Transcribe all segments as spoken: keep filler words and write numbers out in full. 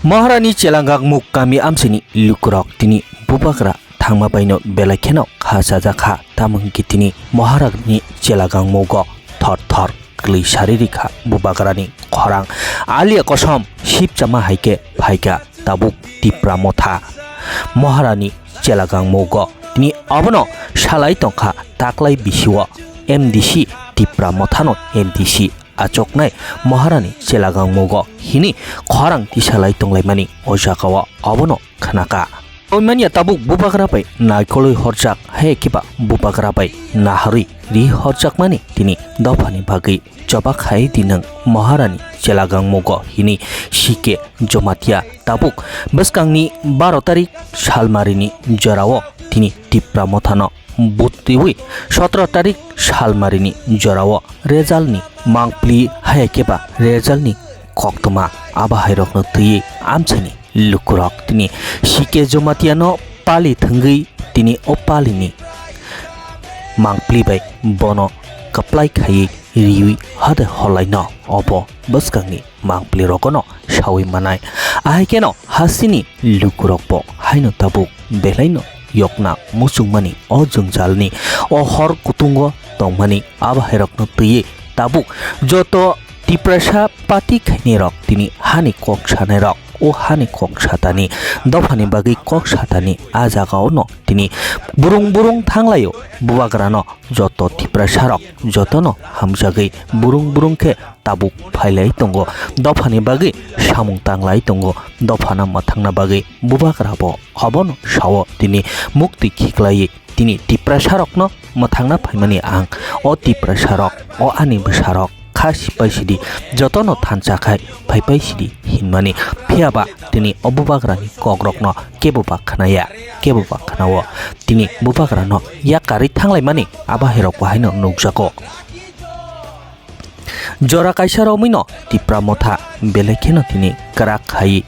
Maharani Chelagangmuk kami amchaini lukurok tini bubagra thangma baino belai kheno kha chajak kha, tamo hwnkhe tini Maharani Chelagangmugo thor thor kwlwi sari rikha bubagrani khorang. Alia kosom sipchama hai khe phaikha tabuk Tipra Motha Maharani Chelagangmugo. Tini obono salai tongkha taklai bisio M D C Tipra Mothano M D C achuknai Maharani Chelagangmugo hini khorang tisalai tonglaimani o jagao obono khnakha. Oimania tabuk bubagra bai naikolwi horjak, hai khe ba bubagra bai naharwi ri horjakmani tini dophani bagwi choba khai di nwng Maharani Chelagangmugo hini C K Jomatia tabuk bwskangni baro tarik salmarini jorao tini Tipra Mothano butwiwi sotro tarik salmarini jorao resultni mangpli hai khe ba resultni koktwma abo hairokno twiwi amchaini lukurok tini C K Jomatiano pali thwngwi tini o palini mangpli bai bono kwplai khaiwi riwi hade holaino obo bwskangni mangpli rogono sawi manai. Ahai kheno hasteni lukurokbo haino tabuk belaino yokna muchungmani o jwngjalni o hor kutungo tongmani abo hairokno twiwi tabuk joto Tiprasa party khainairok tini hani kok sanairok o hani kok satani dophani bagwi kok satani a jagaono tini burung burung thanglaio bubagrano joto Tiprasarok jotono hamjagwi burung burung khe tabuk phailai tongo, dophani bagwi samung tanglai tongo, dophano mwthangna bagwi bubagrabo obono sao tini mukti khiklaiwi tini Tiprasarokno mwthangna phaimani ang. O Tiprasarok, o ani bwsarok, kha sipai sidi, jotono thansa khai phaipai sidi hinmani. Phiyaba tini o bubagrani kokrokno kebo ba khnaya, kebo ba khnao. Tini bubagrano yakarwi thanglaimani abo hairok bo haino nukjago. Jora kaisa romwino Tipra Motha belai kheno tini kwrak khai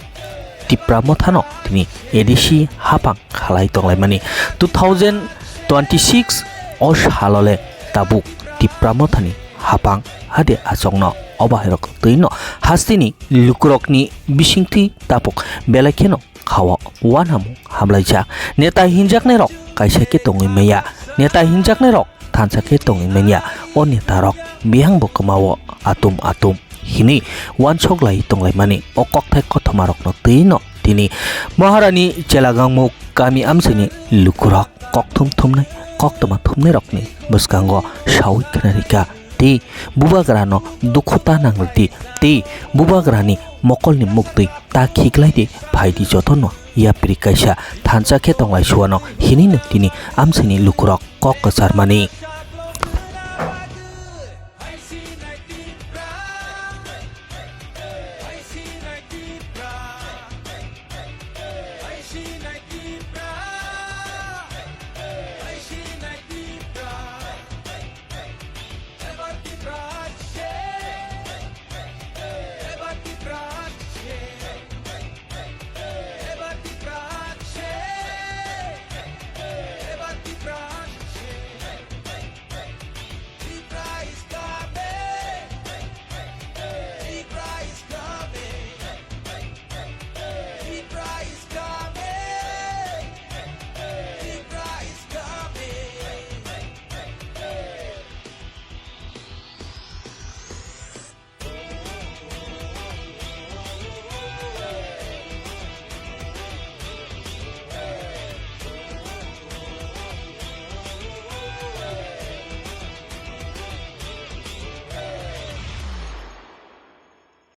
Tipra Mothano tini A D C hapang khalai tonglaimani. Two thousand twenty six o salole tabuk Tipra Mothani hapang hade achokno obo hairok twino hasteni lukurokni bisingtwi tabuk belai kheno khao uanamung hamlaijak. Neta hinjaknairok kaisa khe tongwi manya. Neta hinjaknairok thansa khe tongwi manya. O netarok bihangbo kwmao atum atum hinwi uansuk lai tonglaimani o kokthai kothomarokno twino tini Maharani Chelagangmuk kami amchaini lukurok kokthum thumnai koktwma thumnairokni bwskango sawi khnarikha. Tei bubagrano dukhu ta nangrwdi, tei bubagrani mokolni muktwi ta khiklaidi, phaidi jotono yapri kaisa thansa khe tonglai suano hinino tini amchaini lukurok kok kwcharmani.